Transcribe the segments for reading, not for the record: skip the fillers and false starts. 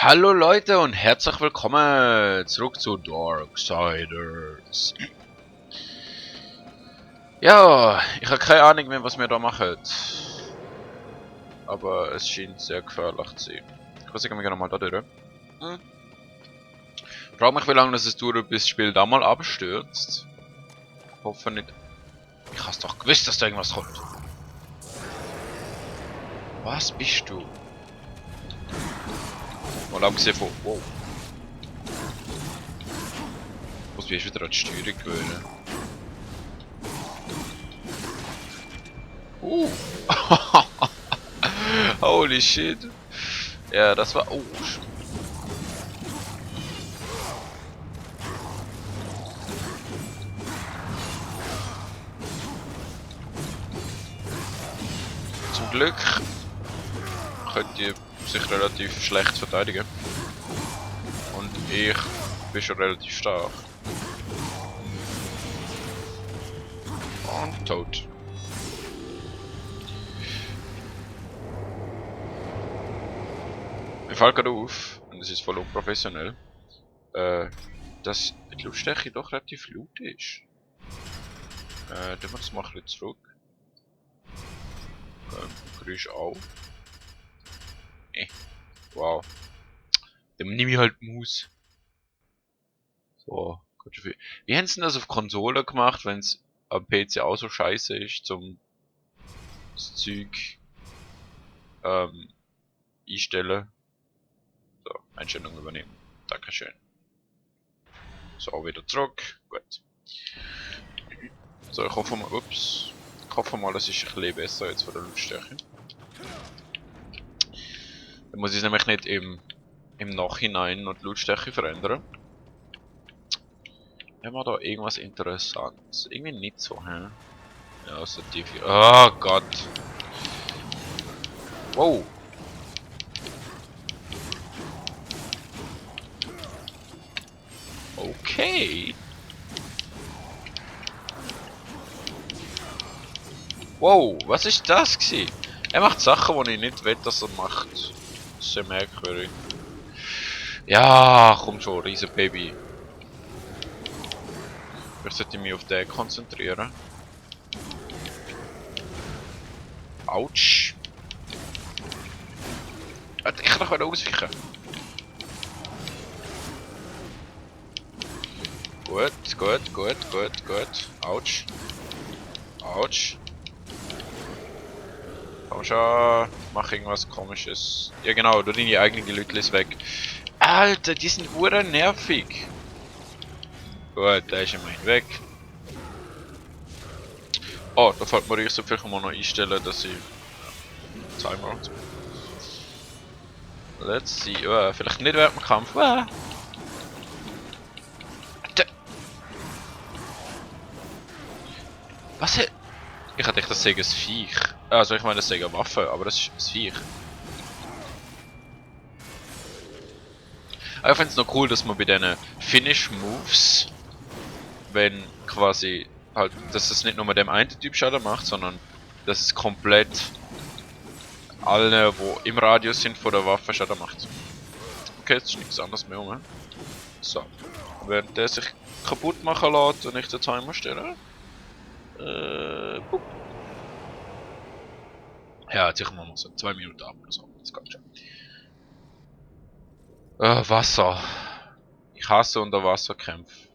Hallo Leute und herzlich willkommen zurück zu Darksiders. Ja, ich habe keine Ahnung mehr, was wir da machen. Aber es scheint sehr gefährlich zu sein. Ich weiß nicht, wir gehen nochmal da durch. Ich frage mich, wie lange es dauert, bis das Spiel da mal abstürzt. Ich hoffe nicht. Ich habe doch gewusst, dass da irgendwas kommt. Was bist du? Mal abgesehen von. Wow. Was bist du wieder an die Steuerung gewöhnen? Holy shit. Ja, das war. Oh. Zum Glück könnt ihr sich relativ schlecht verteidigen. Und ich bin schon relativ stark. Und tot. Mir fällt gerade auf, und das ist voll unprofessionell, dass die Lautstärke doch relativ laut ist. Tun wir das mal ein bisschen zurück. Geräusch auch. Wow. Dann nehme ich halt Maus. So, gut viel. Wie haben sie denn das auf Konsole gemacht, wenn es am PC auch so scheiße ist, zum das Zeug einstellen? So, Einstellungen übernehmen. Dankeschön. So, wieder zurück. Gut. So, ich hoffe mal, ups. Ich hoffe mal, das ist ein bisschen besser jetzt von der Lautstärke. Dann muss ich nämlich nicht im Nachhinein noch die Lautstärke verändern. Haben wir da irgendwas Interessantes? Irgendwie nicht so, hä? Ja, also die vier. Oh Gott. Wow. Okay. Wow, was ist das gewesen? Er macht Sachen, die ich nicht will, dass er macht. Das ist sehr merkwürdig. Ja, komm schon, riesen Baby. Ich sollte mich auf den konzentrieren. Autsch. Ich kann doch wieder ausweichen. Gut, gut, gut, gut, gut. Autsch. Autsch. Komm schon, mach irgendwas komisches. Ja genau, du deine eigenen Leute weg. Alter, die sind ure nervig. Gut, da ist immerhin weg. Oh, da fällt mir, ich so vielleicht mal noch einstellen, dass ich Timer und so. Let's see. Vielleicht nicht während dem Kampf. Was? Ich hatte das sagen, ein Viech. Also ich meine, das sagen Waffe, aber das ist ein Viech. Aber ich finde es noch cool, dass man bei diesen Finish Moves, wenn quasi halt, dass es nicht nur mit dem einen Typ Schaden macht, sondern dass es komplett alle, wo im Radius sind von der Waffe, Schaden macht. Okay, jetzt ist nichts anderes mehr um. So. Während der sich kaputt machen lässt und ich den Timer stelle. Ja, jetzt sicher mal so 2 Minuten ab oder so. Das geht schon. Wasser. Ich hasse Unterwasserkämpfe.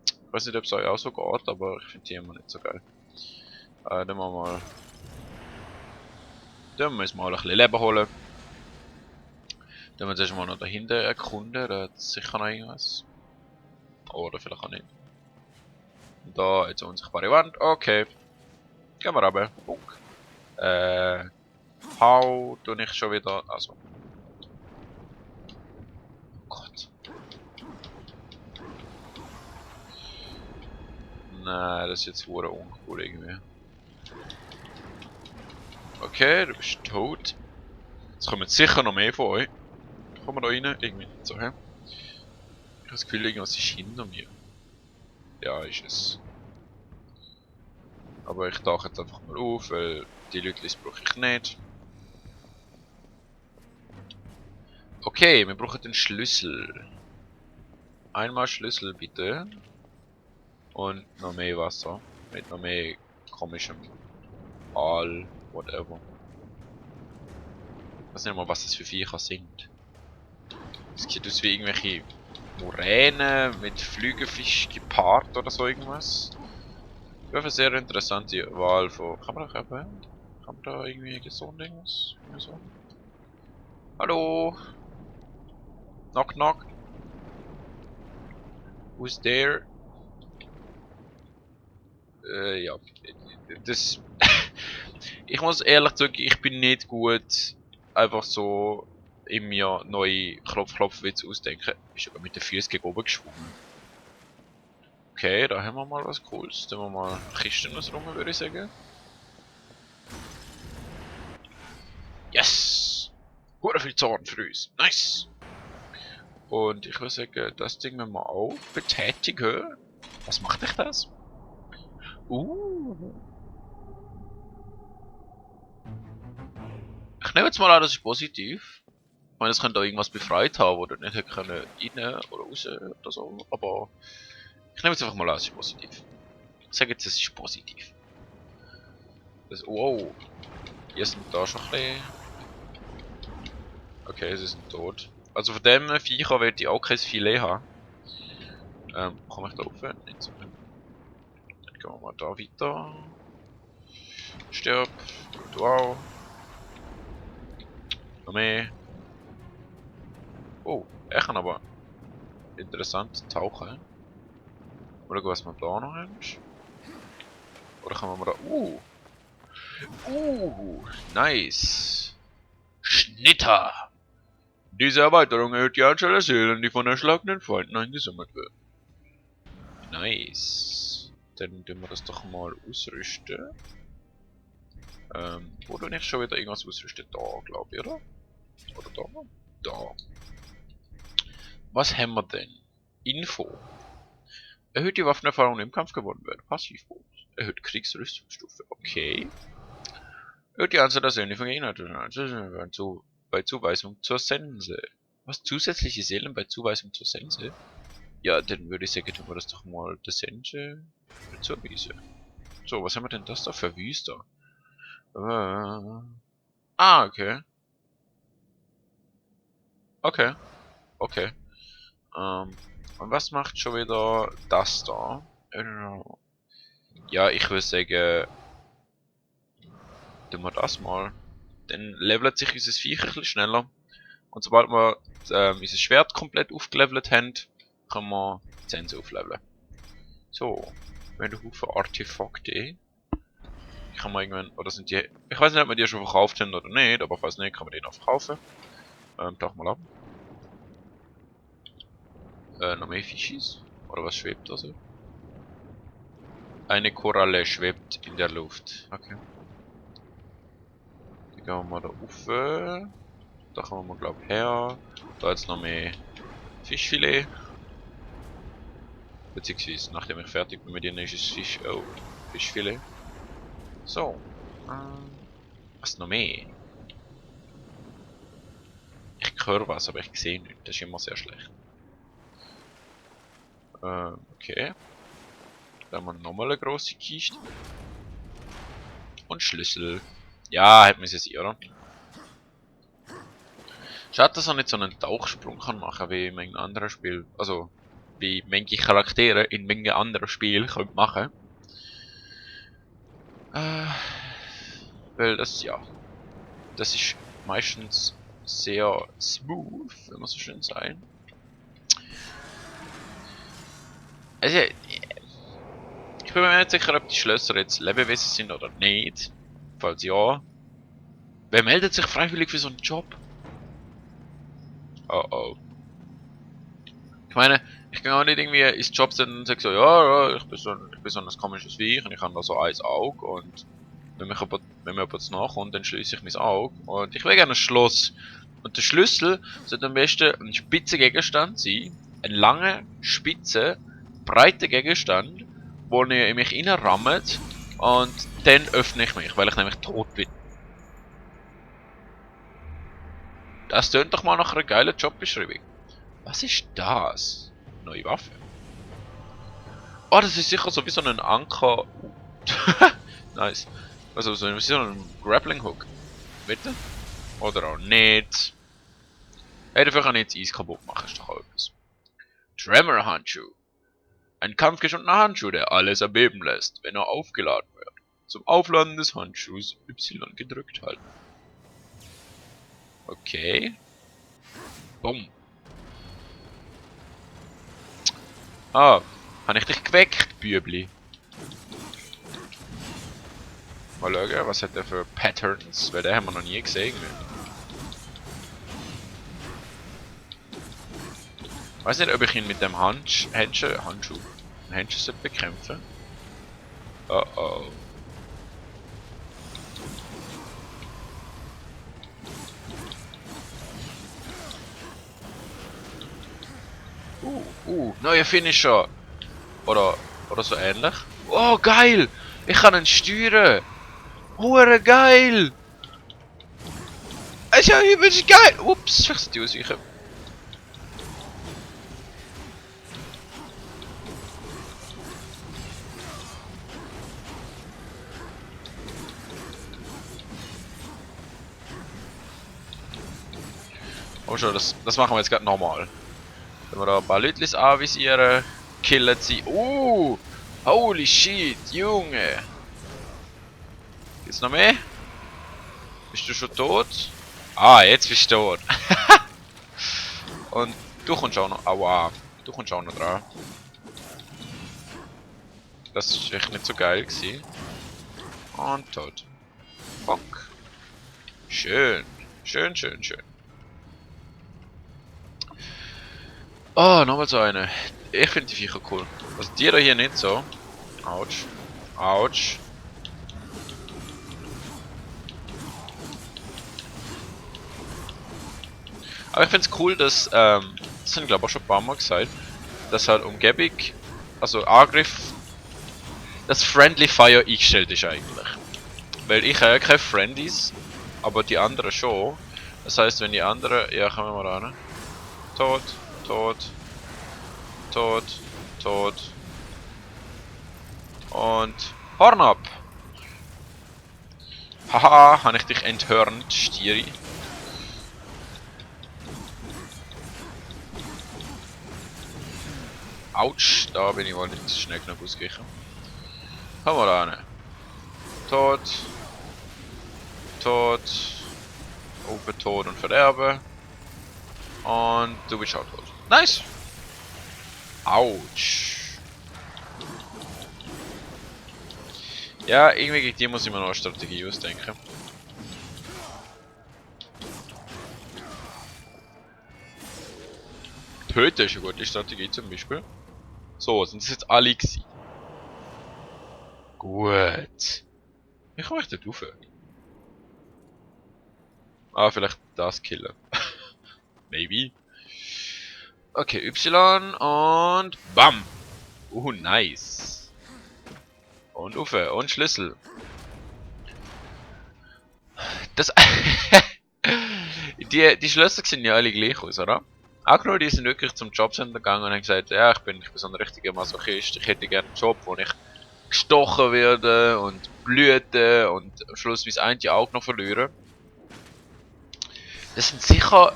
Ich weiß nicht, ob es euch auch so geht, aber ich finde die immer nicht so geil. Dann machen wir uns mal ein bisschen Leben holen. Dann wir zuerst mal noch dahinter erkunden, da hat es sicher noch irgendwas. Oder vielleicht auch nicht. Und da jetzt eine unsichtbare Wand, okay. Gehen wir runter. Buck. Hau tue ich schon wieder. Also. Oh Gott. Nein, das ist jetzt hure uncool irgendwie. Okay, du bist tot. Jetzt kommen sicher noch mehr von euch. Kommen wir da rein? Irgendwie nicht so, hä? Ich habe das Gefühl, irgendwas ist hinter mir. Ja, ist es. Aber ich tauche jetzt einfach mal auf, weil die Leute brauche ich nicht. Okay, wir brauchen den Schlüssel. Einmal Schlüssel bitte. Und noch mehr Wasser. Mit noch mehr komischem Aal, whatever. Ich weiß nicht mal, was das für Viecher sind. Es sieht aus wie irgendwelche Muränen mit Flügelfisch gepaart oder so irgendwas. Ja, eine sehr interessante Wahl von... Kann man da eben? Kann man da irgendwie so ein Ding was? So? Hallo? Knock knock. Who's there? Ja. Das... Ich muss ehrlich sagen, ich bin nicht gut einfach so in mir neue Klopf-Klopf-Witze ausdenken. Ist aber mit den Füßen gegen oben geschwungen. Okay, da haben wir mal was Cooles. Da haben wir mal Kisten rum, würde ich sagen. Yes! Hure viel Zorn für uns. Nice! Und ich würde sagen, das Ding müssen wir auch betätigen. Was macht dich das? Ich nehme jetzt mal an, das ist positiv. Ich meine, es könnte auch irgendwas befreit haben, wo du nicht hätte können rein oder raus oder so. Aber ich nehme jetzt einfach mal an, es ist positiv. Ich sage jetzt, es ist positiv. Das, wow. Hier sind da schon ein bisschen... Okay, sie sind tot. Also von dem Viecher werde ich auch kein Filet haben. Komme ich da rauf? Nicht so. Dann gehen wir mal da weiter. Stirb. Du auch. Noch mehr. Oh, er kann aber interessant tauchen. Mal schauen, was wir da noch haben. Oder kann man mal da... nice. Schnitter. Diese Erweiterung erhöht die Anzahl der Seelen, die von erschlagenen Feinden eingesammelt werden. Nice. Dann tun wir das doch mal ausrüsten. Wo du nicht schon wieder irgendwas ausrüsten? Da, glaube ich, oder? Oder da? Da. Was haben wir denn? Info. Erhöht die Waffenerfahrung im Kampf gewonnen werden. Passivbonus. Erhöht Kriegsrüstungsstufe. Okay. Erhöht die Anzahl der Seelen von Gegnern. Bei Zuweisung zur Sense. Was? Zusätzliche Seelen bei Zuweisung zur Sense? Ja, dann würde ich sagen, tun wir das doch mal der Sense zur Wiese. So, was haben wir denn das da für Wüster? Okay. Okay. Okay. Und was macht schon wieder das da? Ja, ich würde sagen, tun wir das mal. Dann levelt sich unser Viech ein bisschen schneller. Und sobald wir unser Schwert komplett aufgelevelt haben, können wir die Sense aufleveln. So, wir haben einen Haufen Artefakte. Ich kann mal irgendwann, oder sind die, ich weiß nicht, ob wir die schon verkauft haben oder nicht, aber falls nicht, kann man die noch verkaufen. Tauch mal ab. Noch mehr Fischis? Oder was schwebt da so? Eine Koralle schwebt in der Luft. Okay. Die gehen wir mal da rauf. Da kommen wir mal, glaube ich, her. Da jetzt noch mehr Fischfilet. Beziehungsweise, nachdem ich fertig bin mit denen, ist es Fischfilet. So. Was noch mehr? Ich höre was, aber ich sehe nichts. Das ist immer sehr schlecht. Okay. Da haben wir nochmal eine grosse Kiste. Und Schlüssel. Ja, hätten wir es jetzt, oder? Schade, dass er nicht so einen Tauchsprung kann machen wie in einem anderen Spiel. Also, wie manche Charaktere in manchen anderen Spielen können machen. Weil das, ja. Das ist meistens sehr smooth, wenn man so schön sagt. Also, ich bin mir nicht sicher, ob die Schlösser jetzt Lebewesen sind oder nicht. Falls ja, wer meldet sich freiwillig für so einen Job? Oh oh. Ich meine, ich kann auch nicht irgendwie ins Jobcenter und sage so, ja, ich bin so ein komisches Viech und ich habe da so ein Auge und wenn mir jemand nachkommt, dann schließe ich mein Auge und ich will gerne ein Schloss. Und der Schlüssel sollte am besten ein spitzer Gegenstand sein, ein langer, spitzer, breiter Gegenstand, wo ihr in mich reinrammt und dann öffne ich mich, weil ich nämlich tot bin. Das tönt doch mal nach einer geilen Jobbeschreibung. Was ist das? Neue Waffe. Oh, das ist sicher so wie so ein Anker. Nice. Also so wie so ein Grappling Hook. Bitte? Oder auch nicht. Hey, dafür kann ich jetzt Eis kaputt machen, ist doch auch etwas. Tremor Handschuh. Ein kampfgeschundener Handschuh, der alles erbeben lässt, wenn er aufgeladen wird. Zum Aufladen des Handschuhs Y gedrückt halten. Okay. Bumm. Ah, habe ich dich geweckt, Bübli? Mal schauen, was hat der für Patterns? Weil den haben wir noch nie gesehen. Weiß nicht, ob ich ihn mit dem Handschuh bekämpfen. Oh oh. Neuer Finisher. Oder so ähnlich. Oh, geil! Ich kann ihn steuern! Hure geil! Es ist ja übelst geil! Ups, ich sollte die ausweichen. Oh schon, das machen wir jetzt gerade normal. Wenn wir da ein paar Leute anvisieren, killen sie. Holy shit, Junge! Gibt's noch mehr? Bist du schon tot? Ah, jetzt bist du tot. Und du kommst auch noch. Aua. Du kommst auch noch dran. Das ist echt nicht so geil gewesen. Und tot. Bonk. Schön. Schön, schön, schön. Oh, nochmal so eine. Ich finde die Viecher cool. Also die da hier nicht so. Autsch. Autsch. Aber ich finde es cool, dass, das sind glaube ich auch schon ein paar Mal gesagt, dass halt Umgebung, also Angriff, das Friendly Fire eingestellt ist eigentlich. Weil ich habe ja keine Friendies, aber die anderen schon. Das heißt, wenn die anderen, ja, kommen wir mal ran. Tot, tot, tot, tot. Und Horn ab! Haha, habe ich dich enthörnt, Stieri. Autsch, da bin ich wohl nicht schnell genug ausgewichen. Kommen wir ran. Tot. Tot. Open, Tod und Verderben. Und du bist auch tot. Nice! Autsch. Ja, irgendwie gegen die muss ich mir noch eine Strategie ausdenken. Töten ist eine gute Strategie zum Beispiel. So, sind das jetzt alle gewesen? Gut. Wie komme ich dort rauf? Ah, vielleicht das killen. Maybe. Okay, Y und BAM! Nice. Und rauf und Schlüssel. Das... die Schlösser sehen ja alle gleich aus, oder? Angenommen, die sind wirklich zum Jobcenter gegangen und haben gesagt, ja, ich bin so ein richtiger Masochist, ich hätte gerne einen Job, wo ich gestochen werde und blüte und am Schluss mein eine Auge noch verliere. Das sind sicher,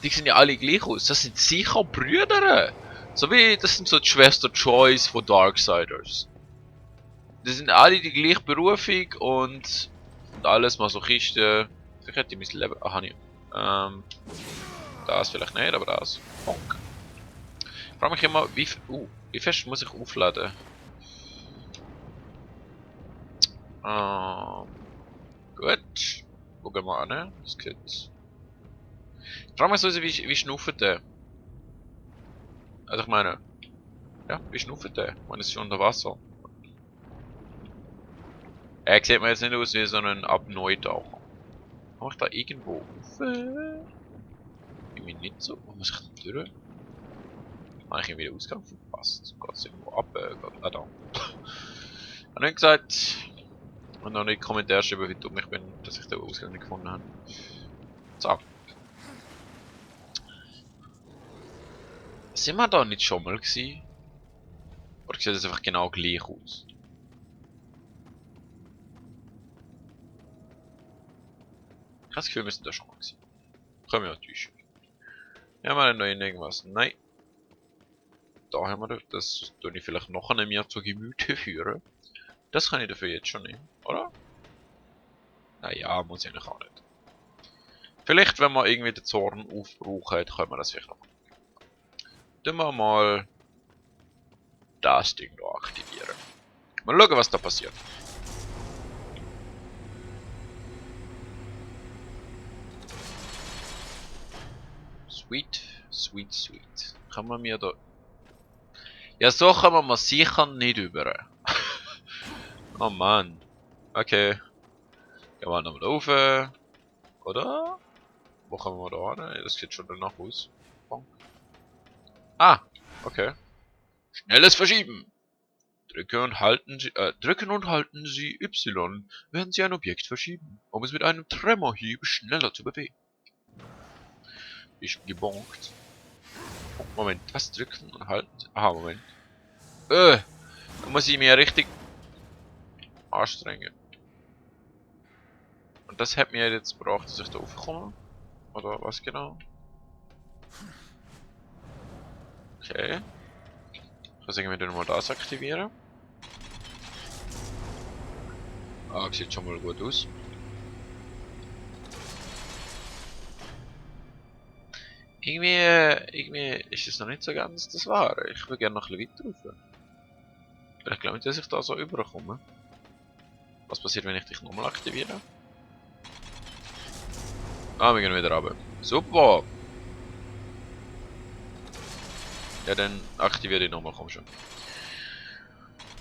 die sehen ja alle gleich aus, das sind sicher Brüder. So wie, das sind so die Schwester Joyce von Darksiders. Die sind alle die gleiche Berufung und alles Masochisten. Vielleicht hätte ich mein Leben, aha nicht. Das vielleicht nicht, aber das. Bonk. Ich frage mich immer, wie fest muss ich aufladen? Gut. Gucken wir an. Das geht. Ich frage mich so, wie schnauft der? Also ich meine, ja, wie schnauft der? Ich meine, es ist unter Wasser. Er sieht mir jetzt nicht aus wie so ein Apnoe-Taucher. Komme ich da irgendwo rauf? Irgendwie nicht so. Wo muss ich denn durch? Habe ich irgendwie den Ausgang verpasst? Geht es irgendwo ab? Ah, da. Ich habe nicht gesagt. Und noch nicht Kommentare schreiben, wie dumm ich bin, dass ich den Ausgang nicht gefunden habe. So. Sind wir da nicht schon mal gewesen? Oder sieht das einfach genau gleich aus? Ich habe das Gefühl, wir sind da schon mal gewesen. Können wir ja täuschen. Haben wir denn da irgendwas? Nein. Da haben wir das. Das tue ich vielleicht noch eine mir zu Gemüte führen. Das kann ich dafür jetzt schon nehmen, oder? Naja, muss ich eigentlich auch nicht. Vielleicht, wenn wir irgendwie den Zorn aufbrauchen, können wir das vielleicht noch machen. Tun wir mal das Ding da aktivieren. Mal schauen, was da passiert. Sweet, sweet, sweet. Kann man mir da... Ja, so kommen wir sicher nicht über. Oh Mann. Okay. Gehen wir nochmal rauf. Oder? Wo kommen wir da hin? Das sieht schon danach aus. Ah, okay. Schnelles Verschieben. Drücken und halten Sie Y, während Sie ein Objekt verschieben, um es mit einem Tremorhieb schneller zu bewegen. Ich bin gebonkt. Oh, Moment, was drücken und halten? Aha, Moment. Da muss ich mir richtig anstrengen. Und das hat mir jetzt gebracht, dass ich da aufkomme? Oder was genau? Okay. Ich kann irgendwie nochmal das aktivieren. Ah, sieht schon mal gut aus. Irgendwie ist es noch nicht so ganz das Wahre. Ich will gerne noch ein bisschen weiter rauf. Ich glaube nicht, dass ich da so überkomme. Was passiert, wenn ich dich nochmal aktiviere? Ah, wir gehen wieder runter. Super! Ja, dann aktiviere ich nochmal, komm schon.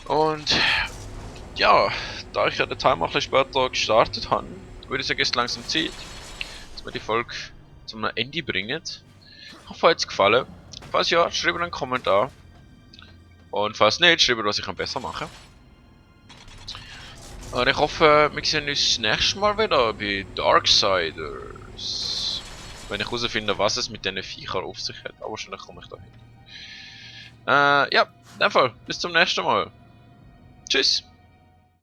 Und ja, da ich ja den Timer ein bisschen später gestartet habe, würde ich sagen, es ist langsam Zeit, dass wir die Folge zum Ende bringen. Ich hoffe, euch hat es gefallen. Falls ja, schreibt einen Kommentar. Und falls nicht, schreibt, was ich besser machen kann. Und ich hoffe, wir sehen uns das nächste Mal wieder bei Darksiders. Wenn ich herausfinde, was es mit diesen Viechern auf sich hat. Aber wahrscheinlich komme ich dahin. Ja, in dem Fall, bis zum nächsten Mal. Tschüss.